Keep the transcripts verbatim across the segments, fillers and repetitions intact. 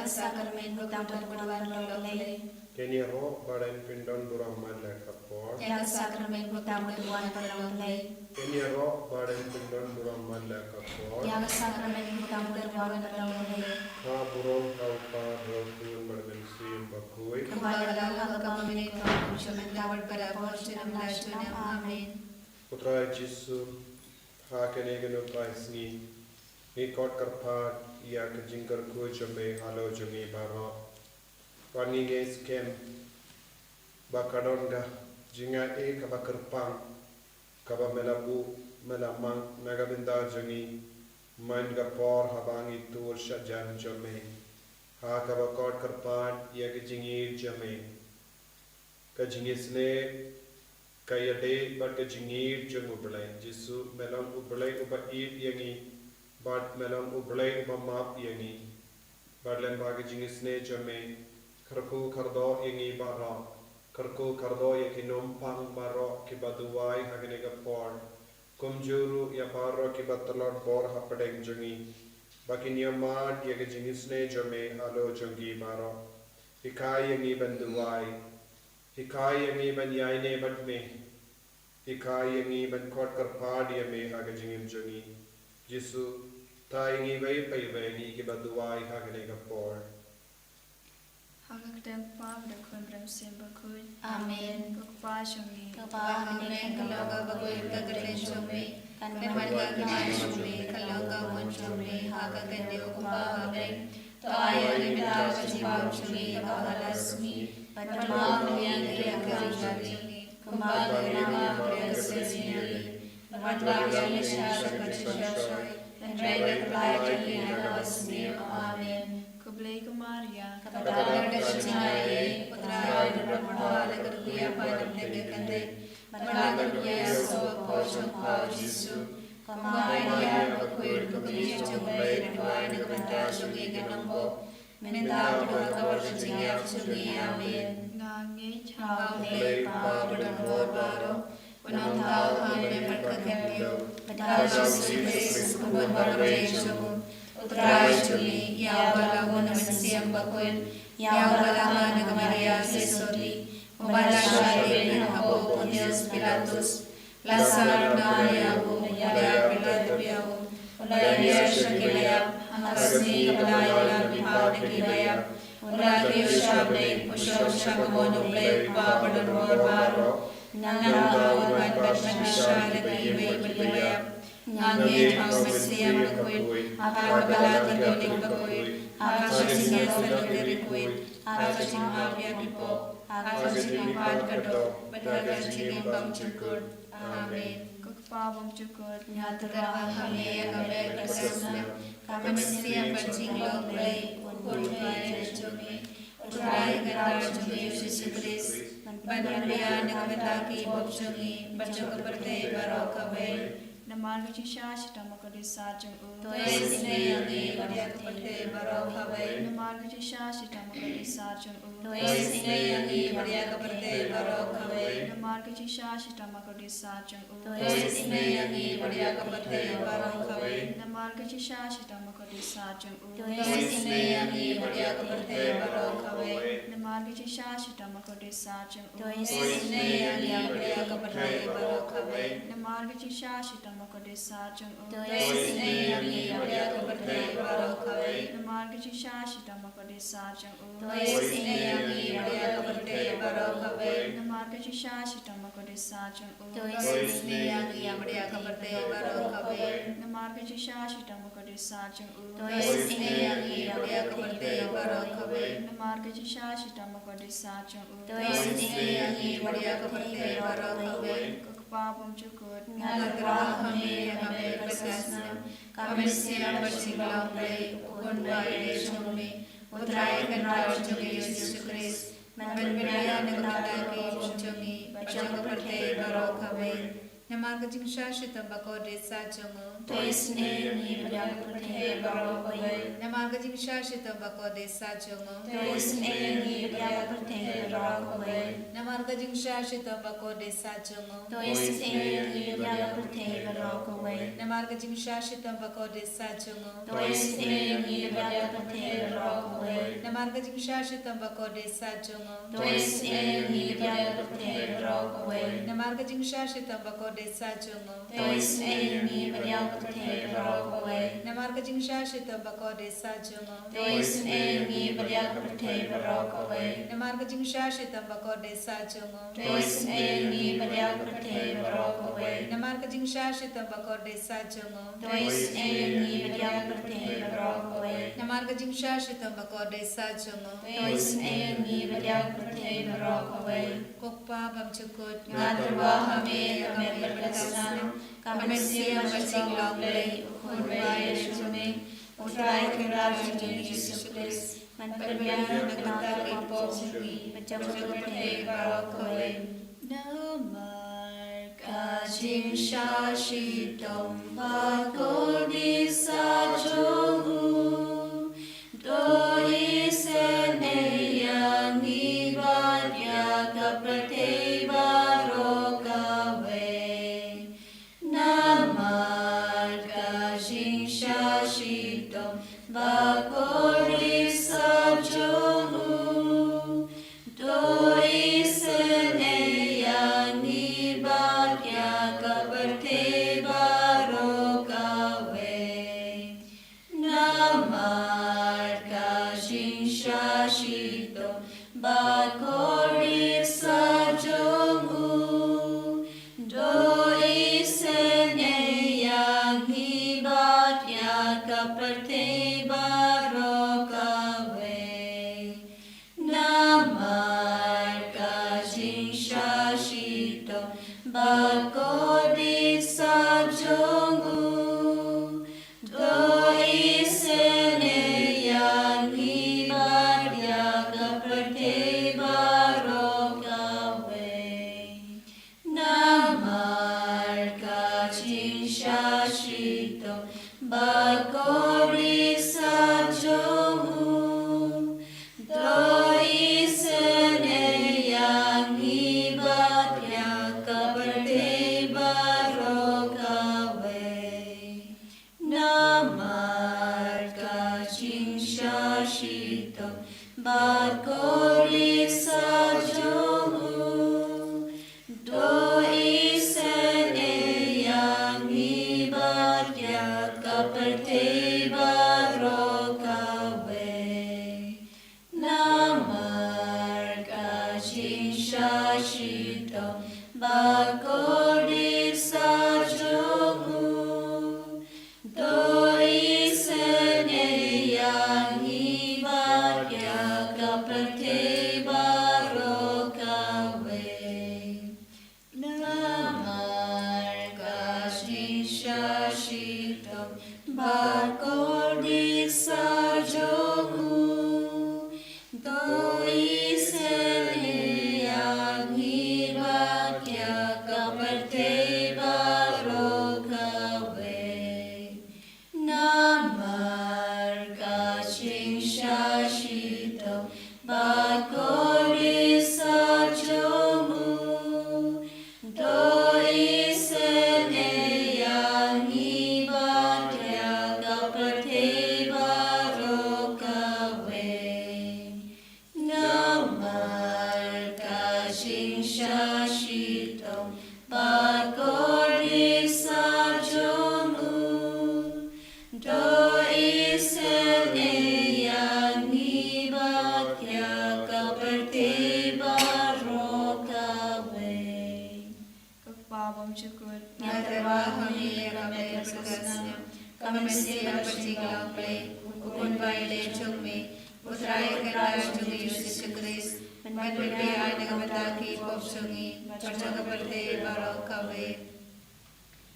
Sakramen ba tam ka dwan ka long U Blei. Ken ïaroh ba ren pyndon burom man la ka por. Ïa ka sakramen ba tam ka dwan ka long U Blei. Ken ïaroh ba ren pyndon burom man la ka por. Ïa ka sakramen ba tam ka dwan ka long U Blei. Ha burom ha U Kpa bad ha U Khun bad ha U Mynsiem Bakhuid. Kumba la long ha ka mynta, kumjuh mynta bad ha ka por junom la junom. Amen. U Trai Jisu, ha kane ka nongpynsngi ngi khot kyrpad ïa ka jingkyrkhu jong me halor jong ngi baroh. Bad ngi ngeit skhem ba ka don ka jingaiei kaba kyrpang kaba me la buh, me la mang na ka bynta jong ngi man ka por haba ngi tur sha jan jong me, ha kaba khot kyrpad ïa ka jingïeit jong me. Ka jingisynei, ka ïadei bad ka jingïeit jong U Blei. Jisu, me long U Blei uba ïeit ïa ngi, bad me long U Blei uba map ïa ngi. Bad lyngba ka jingisynei jong me, kyrkhu kyrdoh ïa ngi baroh, kyrkhu kyrdoh ïa ki nongpang baroh kiba duwai ha kane ka por, kumjuh ruh ïa baroh kiba tlot bor hapdeng jong ngi, ba kin ïohmad ïa ka jingisynei jong me halor jong ki baroh. Hikai ïa ngi ban duwai. Hikai ïa ngi ban ïaineh bad me. Hikai ïa ngi ban khot kyrpad ïa me ha ka jingim jong ngi. Jisu, tai ïa ngi iwei pa iwei ngi kiba duwai ha kane ka por. Ha ka kyrteng U Kpa bad U Khun bad U Mynsiem Bakhuid. Amen. Ko Kpa jong ngi, uba ha bneng, ka long kaba khuid ka kyrteng jong me. Kan wan ka kyrteng jong me, ka long ka mon jong me ha ka kyrteng U Kpa ha bneng. To ai ïa ngi mynta ka jingpynbor jong ngi kaba ha la ka sngi. Bad pynbor ïa ngi ïa ka kam jong ngi, kumba ngi pynbor ïa ka kam jong ngi. Bad ym lam ngi sha ka jingpynshoi, hynrei khlad ngi na ka basniew. Amen. Ko Blei ko Maria, kaba don ka jingaiei, U Trai u don bad me, to ai ïa ngi ki kynthei, bad ha ka por jong ka pop jong U Kpa U Jisu. Ko Maria bakhuid, ko kmie jong U Blei, duwai na ka bynta jong ngi ki nongpop, mynta bad ha ka por ka jingïap jong ngi. Amen. Nga ngeit ha U Blei Kpa badonbor baroh, u nongthaw ha khmih bad ha ka khyndew, bad ha U Jisu Khrist u Khun barim jong U Trai jong ngi, ïa uba la bun ha U Mynsiem Bakhuid, ïa uba la kha na ka Maria Joseph, uba la shah ha ka bor u Pontius Pilatus, la sah na ka bneng, la ïap, la ïaid bad ki briew, la ïaishah sha ki baïap, ha ka sngi kaba lai u la mihpat na ki baïap, la kiew sha bneng, u shong sha ka mon U Blei Kpa badonbor baroh. Nangta un wan ban pynshai ïa kiwei kiba ïap. Nga ngeit ha U Mynsiem Bakhuid, ha ka Balang Katholik bakhuid, ha ka jingïasyrdoh ïa ki riewkhuid, ha ka jingmap ïa ki pop, ha ka jingmihpat ka doh, bad ha ka jingim bymjukut. Amen. Ko Kpa bymjukut, nga tyrwa ha me ïa ka bek ka snam, ka mynsiem bad jinglong Blei, U Khun uba ïeit jong me, U Trai kynrad jong me U Jisu Khrist, ban pynbiang na ka bynta ki pop jong ngi bad jong ka pyrthei baroh kawei. Namar ka jingshah shitom ha ka dohnud jong U, to isynei ïa ngi bad ïa ka pyrthei baroh kawei. Namar ka jingshah shitom ha ka dohnud jong U, to isynei ïa ngi bad ïa ka pyrthei baroh kawei. Namar ka jingshah shitom ha ka dohnud jong U, to isynei ïa ngi bad ïa ka pyrthei baroh kawei. Namar ka jingshah shitom ha ka dohnud jong U, to isynei ïa ngi bad ïa ka pyrthei baroh kawei. Namar ka jingshah shitom ha ka dohnud jong U, to isynei ïa ngi bad ïa ka pyrthei baroh kawei. Namar ka jingshah shitom ha ka dohnud jong U, to isynei ïa ngi bad ïa ka pyrthei baroh kawei. Namar ka jingshah shitom ha ka dohnud jong U, to isynei ïa ngi bad ïa ka pyrthei baroh kawei. Namar ka jingshah shitom ha ka dohnud jong U, to isynei ïa ngi bad ïa ka pyrthei baroh kawei. Namar ka jingshah shitom ha ka dohnud jong U, to isynei ïa ngi bad ïa ka pyrthei baroh kawei. Namar ka jingshah shitom ha ka dohnud jong U, to isynei ïa ngi bad ïa ka pyrthei baroh kawei. Ko Kpa bymjukut, nga tyrwa ha me ïa ka bek ka snam, ka mynsiem bad jinglong Blei, U Khun uba ïeit jong me, U Trai kynrad jong me U Jisu Khrist, ban pynbiang na ka bynta ki pop jong ngi bad jong ka pyrthei baroh kawei. Namar ka jingshah shitom ha ka dohnud jong U, to isynei ïa ngi bad ïa ka pyrthei baroh kawei. Namar ka jingshah shitom ha ka dohnud jong U, to isynei ïa ngi bad ïa ka pyrthei baroh kawei. Namar ka jingshah shitom ha ka dohnud jong U, to isynei ïa ngi bad ïa ka pyrthei baroh kawei. Namar ka jingshah shitom ha ka dohnud jong U, to isynei ïa ngi bad ïa ka pyrthei baroh kawei. Namar ka jingshah shitom bakordit sat jong u. To isynei ïa ngi bad ïa ka pyrthei baroh kawei. Namar ka jingshah shitom bakordit sat jong u. To isynei ïa ngi bad ïa ka pyrthei baroh kawei. Namar ka jingshah shitom bakordit sat jong u. To isynei ïa ngi bad ïa ka pyrthei baroh kawei. Namar ka jingshah shitom bakordit sat jong u. To isynei ïa ngi bad ïa ka pyrthei baroh kawei. Namar ka jingshah shitom bakordit sat jong u. To isynei ïa ngi bad ïa ka pyrthei baroh kawei. Namar ka jingshah shitom bakordit sat jong u. To isynei ïa ngi bad ïa ka pyrthei baroh kawei. Ko Kpa bymjukut. Nga tyrwa ha me ïa ka met bad ka snam. Ka mynsiem bad ka jinglong Blei, u Khun ba ïeit jong me, U Trai Kynrad jong ngi Jisu Khrist, un pynbiang na ka bynta ki pop jong ngi bad jong ka pyrthei baroh kawei. Namar ka jingshah shitom bakordit sat jong u. To isynei ïa ngi bad ïa ka pyrthei baroh kawei. Namar ka jingshah shitom bakordit sat jong u. To isynei ïa ngi bad ïa ka pyrthei baroh kawei. Namar ka jingshah shitom bakordit sat jong u. To isynei ïa ngi bad ïa ka pyrthei baroh kawei. Namar ka jingshah shitom bakordit sat jong u. To isynei ïa ngi bad ïa ka pyrthei baroh kawei. Namar ka jingshah shitom bakordit sat jong u. To isynei ïa ngi bad ïa ka pyrthei baroh kawei. Namar ka jingshah shitom bakordit sat jong u. To isynei ïa ngi bad ïa ka pyrthei baroh kawei. Namar ka jingshah shitom bakordit sat jong u. To isynei ïa ngi bad ïa ka pyrthei baroh kawei. Namar ka jingshah shitom bakordit sat jong u. To isynei ïa ngi bad ïa ka pyrthei baroh kawei. Namar ka jingshah shitom bakordit sat jong u. To isynei ïa ngi bad ïa ka pyrthei baroh kawei. Namar ka jingshah shitom bakordit sat jong u. To isynei ïa ngi bad ïa ka pyrthei baroh kawei. Ko Kpa bymjukut. Nga tyrwa ha me ïa ka met bad ka snam. Ka mynsiem bad ka jinglong Blei, U Khun ba ïeit jong me, U Trai Kynrad jong ngi Jisu Khrist, un pynbiang na ka bynta ki pop jong ngi bad jong ka pyrthei baroh kawei.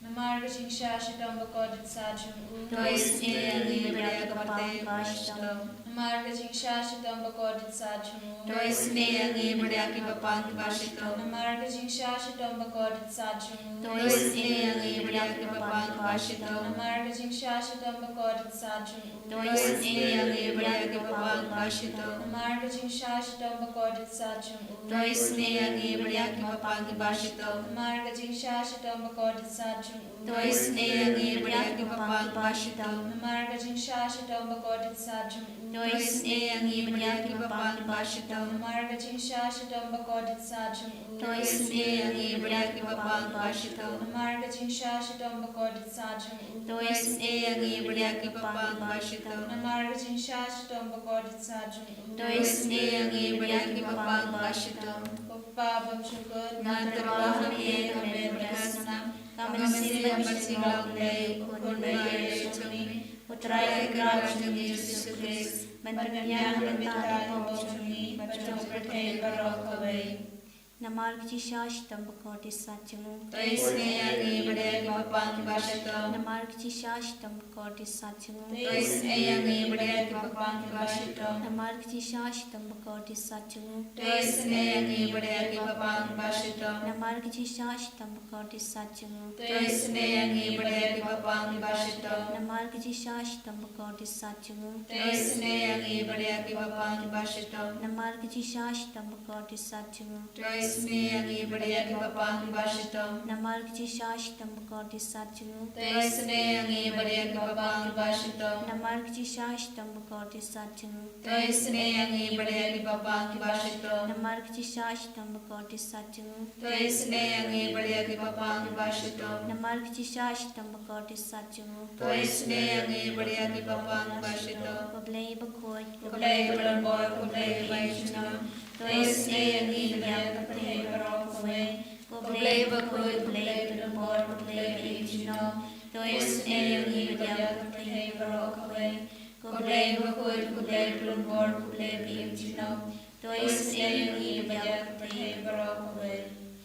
Namar ka jingshah shitom bakordit sat jong u. To isynei ïa ngi bad ïa ka pyrthei bashitom. Namar ka jingshah shitom bakordit sat jong u. To isynei ïa ngi bad ïa ki bapang ki bashitom. Namar ka jingshah shitom bakordit sat jong u. To isynei ïa ngi bad ïa ki bapang ki bashitom. Namar ka jingshah shitom bakordit sat jong u. To isynei ïa ngi bad ïa ki bapang ki bashitom. Namar ka jingshah shitom bakordit sat jong u. To isynei ïa ngi bad ïa ki bapang ki bashitom. Namar ka jingshah shitom bakordit sat jong u. To isynei ïa ngi bad ïa ki bapang ki bashitom. Namar ka jingshah shitom bakordit sat jong u. To isynei ïa ngi bad ïa kiba pang kiba shitom. Namar ka jingshah shitom bakordit sat jong u. To isynei ïa ngi bad ïa kiba pang kiba shitom. Namar ka jingshah shitom bakordit sat jong u. To isynei ïa ngi bad ïa kiba pang kiba shitom. Namar ka jingshah shitom bakordit sat jong u. To isynei ïa ngi bad ïa kiba pang kiba shitom. Ko Kpa bymjukut, nga tyrwa ha me ka met bad ka snam, ka mynsiem bad ka jingïaid U Khun ba ïeit jong me, U Trai Kynrad jong ngi Jisu Khrist, ban pynbiang na ka bynta jong ngi bad jong ka pyrthei baroh kawei. Namar ka jingshah shitom bakordit sat jong u. To isynei ïa ngi bad ïa kiba pang kiba shitom. Namar ka jingshah shitom bakordit sat jong u. To isynei ïa ngi bad ïa kiba pang kiba shitom. Namar ka jingshah shitom bakordit sat jong u. To isynei ïa ngi bad ïa kiba pang kiba shitom. Namar ka jingshah shitom bakordit sat jong u. To isynei ïa ngi bad ïa kiba pang kiba shitom. Namar ka jingshah shitom bakordit sat jong u. To isynei ïa ngi bad ïa kiba pang kiba shitom. Namar ka jingshah shitom bakordit sat jong u. To isynei ïa ngi bad ïa kiba pang kiba shitom. Namar ka jingshah shitom bakordit sat jong u. To isynei ïa ngi bad ïa kiba pang kiba shitom. Namar ka jingshah shitom bakordit sat jong u. To isynei ïa ngi bad ïa kiba pang kiba shitom. Namar ka jingshah shitom bakordit sat jong u. To isynei ïa ngi bad ïa kiba pang kiba shitom. Namar ka jingshah shitom bakordit sat jong u. To isynei ïa ngi bad ïa kiba pang kiba shitom. Ko Blei bakhuid, ko Blei badonbor, ko Blei ba ïeit junom. To isynei ïa ngi bad ïa ka pyrthei baroh kawei. Ko Blei bakhuid, ko Blei badonbor, ko Blei ba ïeit junom. To isynei ïa ngi bad ïa ka pyrthei baroh kawei. Ko Blei bakhuid, ko Blei badonbor, ko Blei ba ïeit junom. To isynei ïa ngi bad ïa ka pyrthei baroh kawei.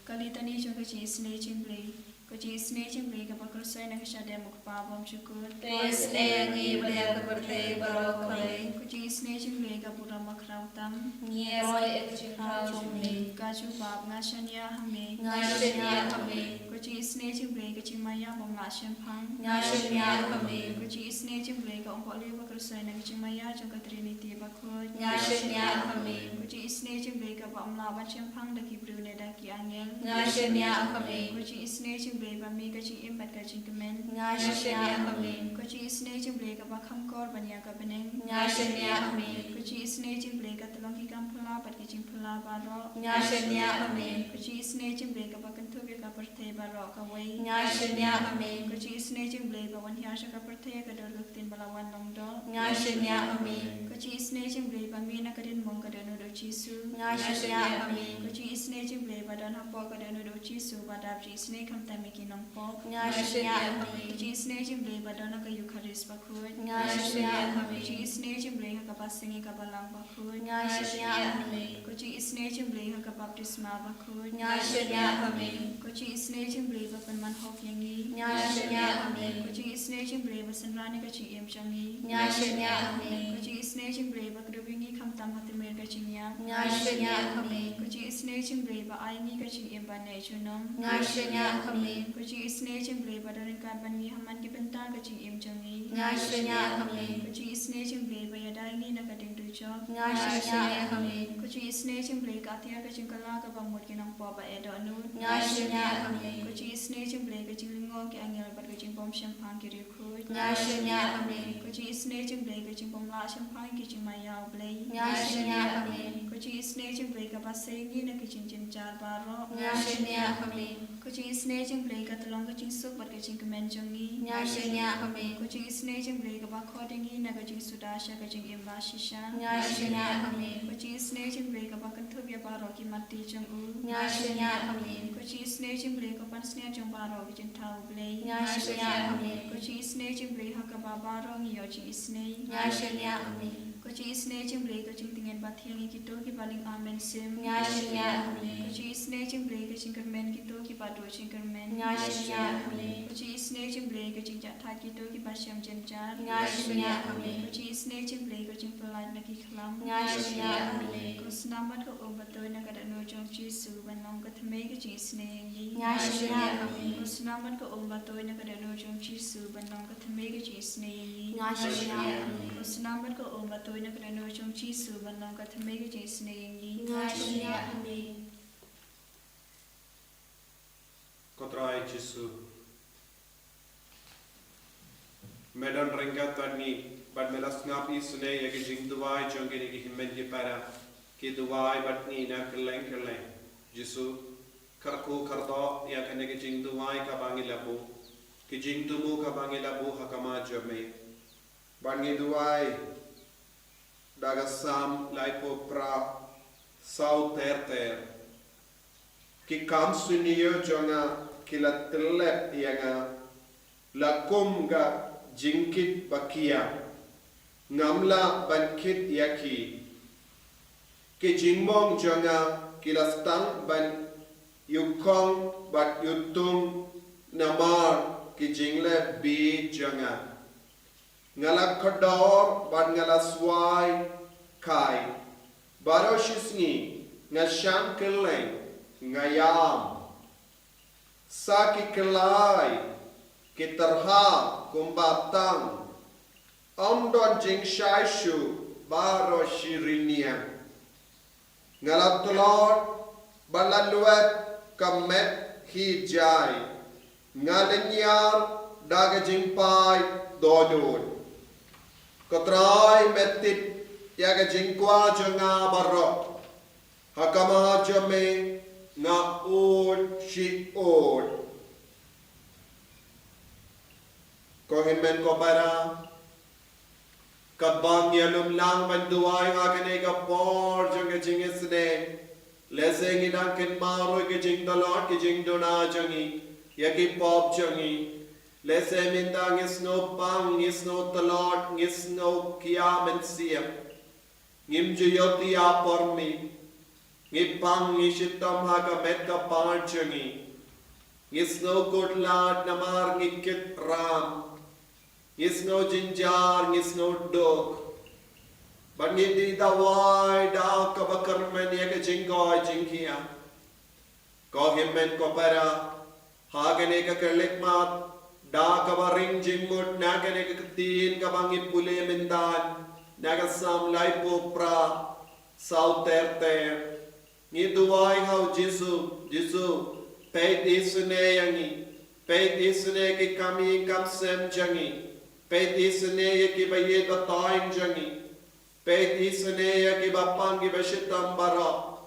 Ka litani jong ka jingisynei jong Blei. Ka jingisynei jong Blei kaba khuslai na ka shadem U Kpa bymjukut. To isynei ïa ngi bad ïa ka pyrthei baroh kawei. Ka jingisynei jong Blei ka burom bakhraw tam. Ngi ïaroh ïa ka jingkhraw jong me. Ka jubab, nga shaniah ha me. Nga shaniah ha me. Ka jingisynei jong Blei ka jingmaïa bym lah shemphang. Nga shaniah ha me. Ka jingisynei jong Blei ka umpohliew ba khuslai na ka jingmaïa jong ka Trinity bakhuid. Nga shaniah ha me. Ka jingisynei jong Blei kaba ym lah ban shemphang da ki briew ne da ki angel. Nga shaniah ha me. Ka jingisynei jong Blei ba mih ka jingim bad ka jingkmen. Nga shaniah ha me. Ka jingisynei jong Blei kaba kham kor ban ïa ka bneng. Nga shaniah ha me. Ka jingisynei jong Blei ka tyllong ki kam phylla bad ki jingphylla baroh. Nga shaniah ha me. Ka jingisynei jong Blei kaba kynthup ïa ka pyrthei baroh kawei. Nga shaniah ha me. Ka jingisynei jong Blei ba wan hiar sha ka pyrthei ha ka dur ka ktien ba la wan long doh. Nga shaniah ha me. Ka jingisynei jong Blei ba mih na ka dien mong ka dohnud U Jisu. Nga shaniah ha me. Ka jingisynei jong Blei ba don hapoh ka dohnud U Jisu ba dap jingisynei khamtam ïa ki nongpop. Nga shaniah ha me. Ka jingisynei jong Blei ba don ha ka Eukharist bakhuid. Nga shaniah ha me. Ka jingisynei jong Blei ha kaba seng ïa ka balang bakhuid. Nga shaniah ha me. Ka jingisynei jong Blei ha ka baptisma bakhuid. Nga shaniah ha me. Ka jingisynei jong Blei ba pynman hok ïa ngi. Nga shaniah ha me. Ka jingisynei jong Blei ba synran ïa ka jingim jong ngi. Nga shaniah ha me. Ka jingisynei jong Blei ba kdup ïa ngi khamtam ha tmier ka jingïap. Nga shaniah ha me. Ka jingisynei jong Blei ba ai ngi ka jingim ba neh junom. Nga shaniah ha me. Ka jingisynei jong Blei ba don ryngkat bad ngi ha man ki bynta ka jingim jong ngi. Nga shaniah ha me. Ka jingisynei jong Blei ba ïada ïa ngi na ka ding dujok. Nga shaniah ha me. Ka jingisynei jong Blei ka atiar ka jingkylla kaba mut ki nongpop ba eh dohnud. Nga shaniah ha me. Ka jingisynei jong Blei ka jinglyngngoh ki angel bad ka jingbymshemphang ki riewkhuid. Nga shaniah ha me. Ka jingisynei jong Blei ka jingbymlah shemphang ki jingmaïa U Blei. Nga shaniah ha me. Ka jingisynei jong Blei kaba sei ngi na ki jingjynjar baroh. Nga shaniah ha me. Ka jingisynei jong Blei ka tyllong ka jingsuk bad ka jingkmen jong ngi. Nga shaniah ha me. Ka jingisynei jong Blei kaba khot ïa ngi na ka jingsuda sha ka jingim ba shisha. Nga shaniah ha me. Ka jingisynei jong Blei kaba kynthup ïa baroh ki matti jong u. Nga shaniah ha me. Ka jingisynei jong Blei ka pansngiat jong baroh ki jingthaw U Blei. Nga shaniah ha me. Ka jingisynei jong Blei ha kaba baroh ngi ïoh jingisynei. Nga shaniah ha me. Ka jingisynei jong Blei ka jingtngen ba thiang ïa kito kiba ling amen sim. Nga shaniah ha me. Ka jingisynei jong Blei ka jingkyrmen kito kiba duh jingkyrmen. Nga shaniah ha me. Ka jingisynei jong Blei ka jingjahthait kito kiba shem jynjar. Nga shaniah ha me. Ka jingisynei jong Blei ka jingpyllait na ki khlam. Nga shaniah ha me. Ko snam bad ko um ba tuid na ka dohnud jong U Jisu ban long ka thymmei ka jingisynei ïa ngi. Nga shaniah ha me. Ko snam bad ko um ba tuid na ka dohnud jong U Jisu ban long ka thymmei ka jingisynei ïa ngi. Nga shaniah ha me. Ko snam bad ko um ba tuid na ka dohnud jong U Jisu ban long ka thymmei ka jingisynei ïa ngi. Nga shaniah ha me. Ko Trai Jisu, me don ryngkat bad ngi. Bad me la sngap isynei ïa ki jingduwai jong kine ki hynmen ki para, ki duwai bad ngi na kylleng kylleng. Jisu, kyrkhu kyrdoh ïa kane ki jingduwai kaba ngi la buh, ki jingthmu kaba ngi la buh ha khmat jong me. Bad ngi duwai da ka Salm laiphew phra, saw ter ter. Ki kam sniew jong nga ki la tyllep ïa nga, la kum ka jingkit ba khiah, ngam lah ban kit ïa ki. Ki jingmong jong nga ki la sdang ban ïukhong bad ïutung namar ki jingleh bieit jong nga. Nga la kordor bad nga la swai kai. Baroh shisngi nga shang kylleng, nga ïam. Sa ki khlai, ki tyrha kumba tang. Ym don jingshai shuh baroh shi rynïeng. Nga la tlot bad la luet ka met hi jai. Nga lynñiar da ka jingpait dohnud. Ko Trai, me tip ïa ka jingkwah jong nga baroh. Ha khmat jong me nga ud shi ud. Ko hynmen ko para, katba ngi ïalum lang ban duwai ha kane ka por jong ka jingisynei, lehse ngi dang kynmaw ruh ki jingtlot, ki jingduna jong ngi ïa ki pop jong ngi. Lehse mynta ngi sngew pang, ngi sngew tlot, ngi sngew khia mynsiem. Ngim ju ïohi ïa por miet. Ngi pang, ngi shitom ha ka met ka par jong ngi. Ngi sngew kut lad namar ngi kit ram. Ngi sngew jynjar, ngi sngew duk. Bad ngi dih dawai da kaba kyrmen ïa ka jingkoit jingkhiah. Ko hynmen ko para, ha kane ka khyllipmat, da kaba ring jingmut na kane ka ktien kaba ngi pule mynta, na ka Salm laiphew phra, saw ter ter. Ngi duwai ha u Jisu, Jisu, peit isynei ïa ngi, peit isynei ïa ki kam ïing kam sem jong ngi, peit isynei ïa kiba ïeit ba toiñ jong ngi, peit isynei ïa kiba pang kiba shitom baroh.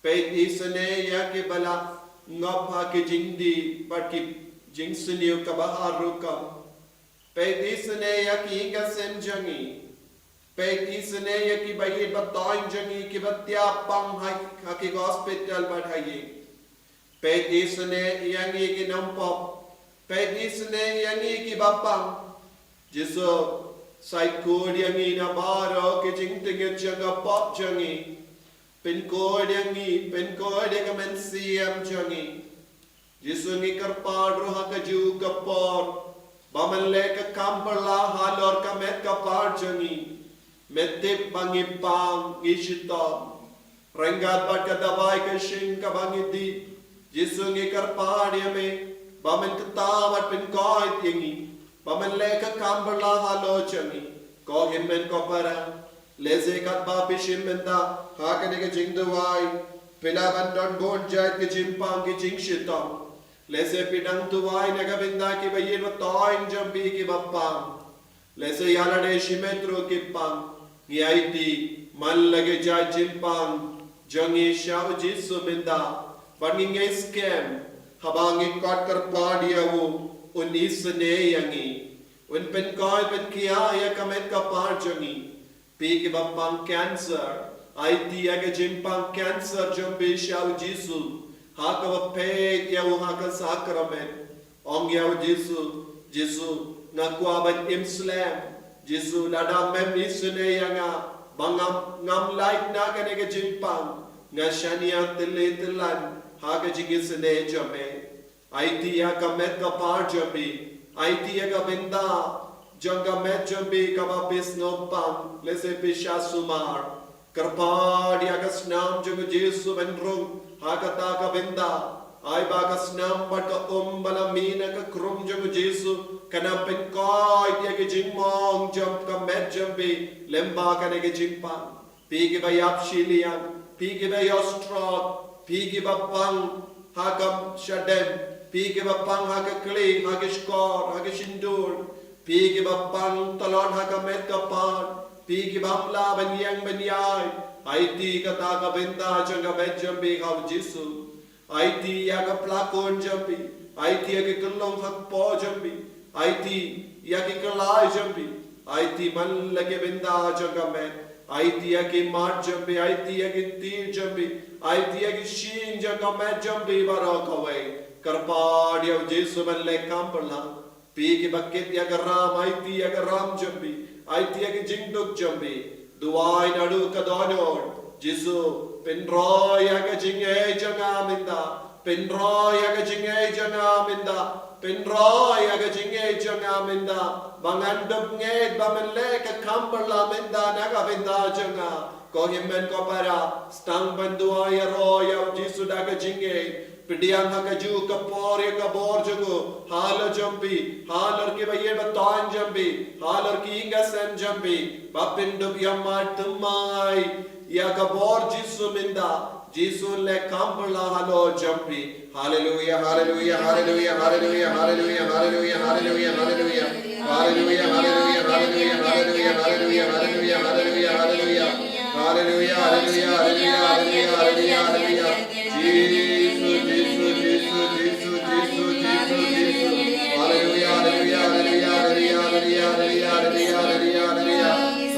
Peit isynei ïa kiba la ngop ha ki jingdih bad ki jingsniew kaba har rukom. Peit isynei ïa ki ïing ki sem jong ngi. Peit isynei ïa kiba ïeit ba toiñ jong ngi kiba thiah pang ha, ha ki hospital bad ha ïing. Peit isynei ïa ngi ki nongpop. Peit isynei ïa ngi kiba pang. Jisu, sa khuid ïa ngi na baroh ki jingtngit jong ka pop jong ngi. Pynkhuid ïa ngi, pynkhuid ïa ka mynsiem jong ngi. Jisu, ngi kyrpad ruh ha kajuh ka por ba men leh ka kam phylla halor ka met ka par jong ngi. Me tip ba ngi pang, ngi shitom. Ryngkat bad ka dawai ka shyieng kaba ngi dih, Jisu, ngi kyrpad ïa me ba men kyntait bad pynkhuid ïa ngi, ba men leh ka kam phylla halor jong ngi. Ko hynmen ko para, lehse katba phi shim mynta ha kane ka jingduwai, phi lah ban don bun jait ki jingpang ki jingshitom. Lehse phi dang duwai na ka bynta kiba ïeit ba toiñ jong phi kiba pang. Lehse ïa lade shimet ruh ki pang. Ngi aiti, man la ki jait jingpang jong ngi sha u Jisu mynta, bad ngi ngeit skhem, haba ngi khot kyrpad ïa u, un isynei ïa ngi. Un pynkhuid pynkhiah ïa ka met ka par jong ngi. Phi kiba pang cancer, aiti ïa ka jingpang cancer jong phi sha u Jisu, ha kaba peit ïa u ha ka sakramen. Ong ïa u Jisu, Jisu, nga kwah ban im slem. Jisu, lada mem isynei ïa nga ba ngam, ngam lait na kane ka jingpang, nga shaniah tylli tyllan ha ka jingisynei jong me. Aiti ïa ka met ka par jong phi, aiti ïa ka bynta jong ka met jong phi kaba phi sngew pang, lehse phi shah sumar. Kyrpad ïa ka snam jong u Jisu ban rung ha kata ka bynta. Ai ba ka snam bad ka um ba la mih na ka krum jong u Jisu kan nang pynkhuid ïa ki jingmong jong ka met jong phi lyngba kane ka jingpang. Phi kiba ïap shiliang, phi kiba ïoh stroke, phi kiba pang ha ka shadem, phi kiba pang ha ka kli, ha ka shkor, ha ka shyntur. Phi kiba pang tlot ha ka met ka phad, phi kibym lah ban ïeng ban ïaid, aiti kata ka bynta jong ka met jong phi ha u Jisu. Aiti ïa ka phlakun jong phi, aiti ïa ki kyllong ha kpoh jong phi, aiti ïa ki kyllai jong phi, aiti man la ki bynta jong ka met, aiti ïa ki mat jong phi, aiti ïa ki kti jong phi, aiti ïa ki shyieng jong ka met jong phi baroh kawei. Kyrpad ïa u Jisu ban leh kam pyrshah. Phi kiba kit ïa ka ram, aiti ïa ka ram jong phi, aiti ïa ka jingduk jong phi. Duwai naduh ka dohnud. Jisu, pynroi ïa ka jingngeit jong nga mynta. Pynroi ïa ka jingngeit jong nga mynta. Pynroi ïa ka jingngeit jong nga mynta. Ba ngan dup ngeit ba men leh ka kam pyrshah mynta na ka bynta jong nga. Ko hynmen ko para, sdang ban duwai ïaroh ïa u Jisu da ka jingngeit. Pdiang ha kajuh ka por ïa ka bor jong u, halor jong phi, halor kiba ïeit ba toiñ jong phi, halor ki ïing ka sem jong phi, ba phin dup ïa mat thymmai ïa ka bor Jisu mynta. Jisu un leh kam pyrshah halor jong phi. Haleluia, haleluia, haleluia, haleluia, haleluia, haleluia, haleluia, haleluia, haleluia. Haleluia, haleluia, haleluia, haleluia, haleluia, haleluia, haleluia, haleluia, haleluia. Haleluia, haleluia, haleluia, haleluia, haleluia, haleluia. Jisu, Jisu, Jisu, Jisu, Jisu, Jisu, Jisu. Haleluia, haleluia, haleluia, haleluia, haleluia, haleluia, haleluia, haleluia, haleluia.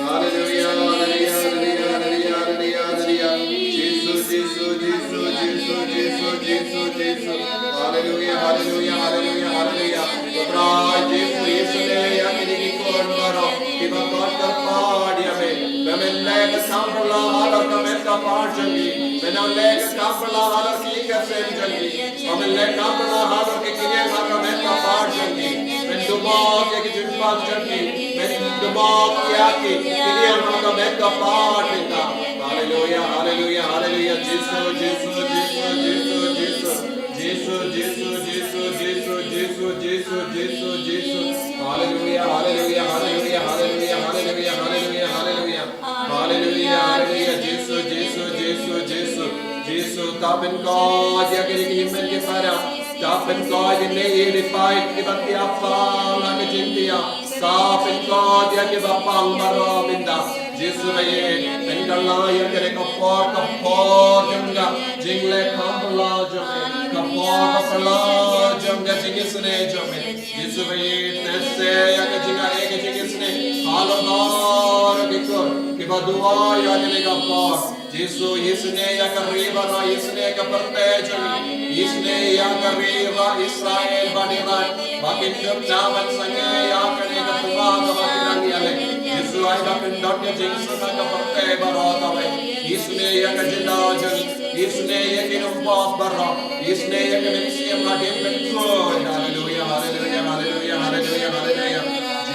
Haleluia, haleluia, haleluia, haleluia, haleluia, haleluia. Jisu, Jisu, Jisu, Jisu, Jisu, Jisu, Jisu. Haleluia, haleluia, haleluia, haleluia. Ko Trai Jisu, Jisu ne ïa kine ki khun baroh kiba khot kyrpad ïa me. Ba men leh ka kam pyrshah halor ka met ka phad jong ki. Men leh ka kam pyrshah halor ki ïing ka sem jong ki. Ba men leh kam pyrshah halor ki kñia ha ka met ka phad jong ki. Men duh mok ïa ki jingpang jong ki. Men duh mok ïa ki kñia ha ka met ka phad mynta. Haleluia, haleluia, haleluia. Jisu, Jisu, Jisu, Jisu, Jisu. Jisu, Jisu, Jisu, Jisu, Jisu, Jisu, Jisu, Jisu. Haleluia, haleluia, haleluia, haleluia, haleluia, haleluia, haleluia. Haleluia, haleluia, Jisu, Jisu, Jisu, Jisu, Jisu. To pynkoit ïa kine ki hynmen ki para. To pynkoit ïa kine ki dei pat kiba thiah pang ha ka jingthiah. To pynkoit ïa kiba pang baroh mynta. Jisu ba ïeit, pynkylla ïa kane ka por, ka por jong ka jingleh kam pyrshah jong ka, ka por ka pyrshah jong ka jingisynei jong ka. Jisu ba ïeit, test ïa ka jingaiei ka jingisynei halor baroh ki khun kiba duwai ïa kane ka por. Jisu, isynei ïa ka ri baroh, isynei ïa ka pyrthei jong ngi, isynei ïa ka ri ba Israel bad Iran, ba kin dup na ban sangeh ïa kane ka thma kaba ki dang ïaleh. Jisu, ai ba pyndon ka jingsuk ha ka pyrthei baroh kawei. Isynei ïa ka jylla jong ngi, isynei ïa ki nongpop baroh, isynei ïa ka mynsiem hadien ban khuid. Haleluia, haleluia, haleluia, haleluia, haleluia.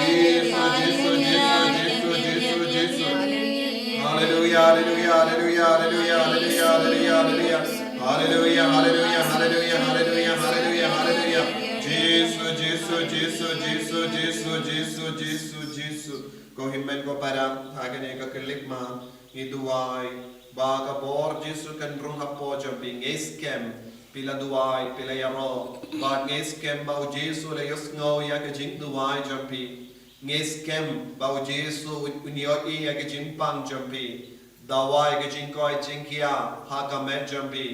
Jisu, Jisu, Jisu, Jisu, Jisu, Jisu. Haleluia, haleluia, haleluia, haleluia, haleluia, haleluia, haleluia. Haleluia, haleluia, haleluia, haleluia, haleluia. Jisu, Jisu, Jisu, Jisu, Jisu, Jisu, Jisu, Jisu. Ko hynmen ko para, ha kane ka khyllipmat ngi duwai ba ka bor Jisu kan rung hapoh jong phi. Ngi skhem phi la duwai, phi la ïaroh, bad ngi skhem ba u Jisu u la ïohsngew ïa ka jingduwai jong phi. Ngi skhem ba u Jisu un ïohi ïa ka jingpang jong phi. Dawa ïa ka jingkoit jingkhiah ha ka met jong phi.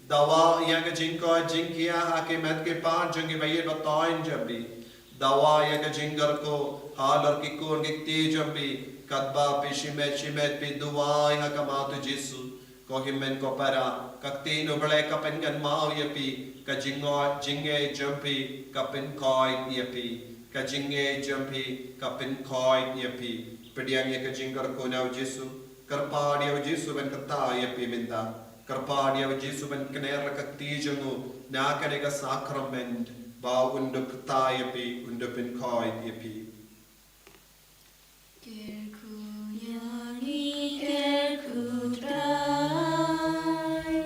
Dawa ïa ka jingkoit jingkhiah ha ki met ki phad jong ki ba ïeit ba toiñ jong phi. Dawa ïa ka jingkyrkhu halor ki khun ki kti jong phi. Katba phi shimet shimet phi duwai ha khmat u Jisu. Ko hynmen ko para, ka ktien u Blei ka pynkynmaw ïa phi, ka jingngeit, jingngeit jong phi ka pynkoit ïa phi, ka jingngeit jong phi ka pynkoit ïa phi. Pdiang ïa ka jingkyrkhu na u Jisu, kyrpad ïa u Jisu ban kyrteng ïa phi mynta, kyrpad ïa u Jisu ban kner la ka kti jong u na kane ka sakrament, ba un dup kyrteng ïa phi, un dup pynkoit ïa phi. Kyrkhu ïa ngi, kyrkhu Trai.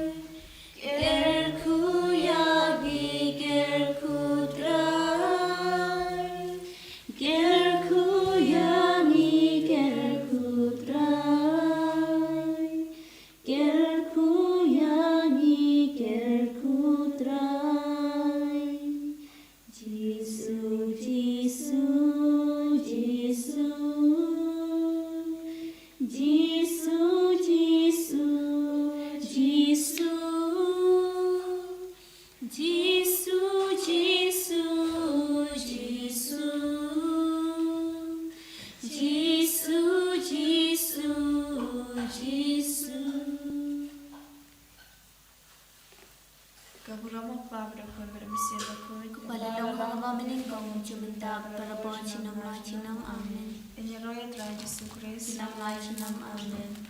Kyrkhu ïa ngi, kyrkhu Trai. Kyrkhu ïa ngi, kyrkhu Trai. Kyrkhu ïa ngi, kyrkhu Trai. Jisu, Jisu. Jubab mynta bad barabor junom la junom. Amen. Ïaroh ïa Trai Jisu Khrist. Junom la junom. Amen.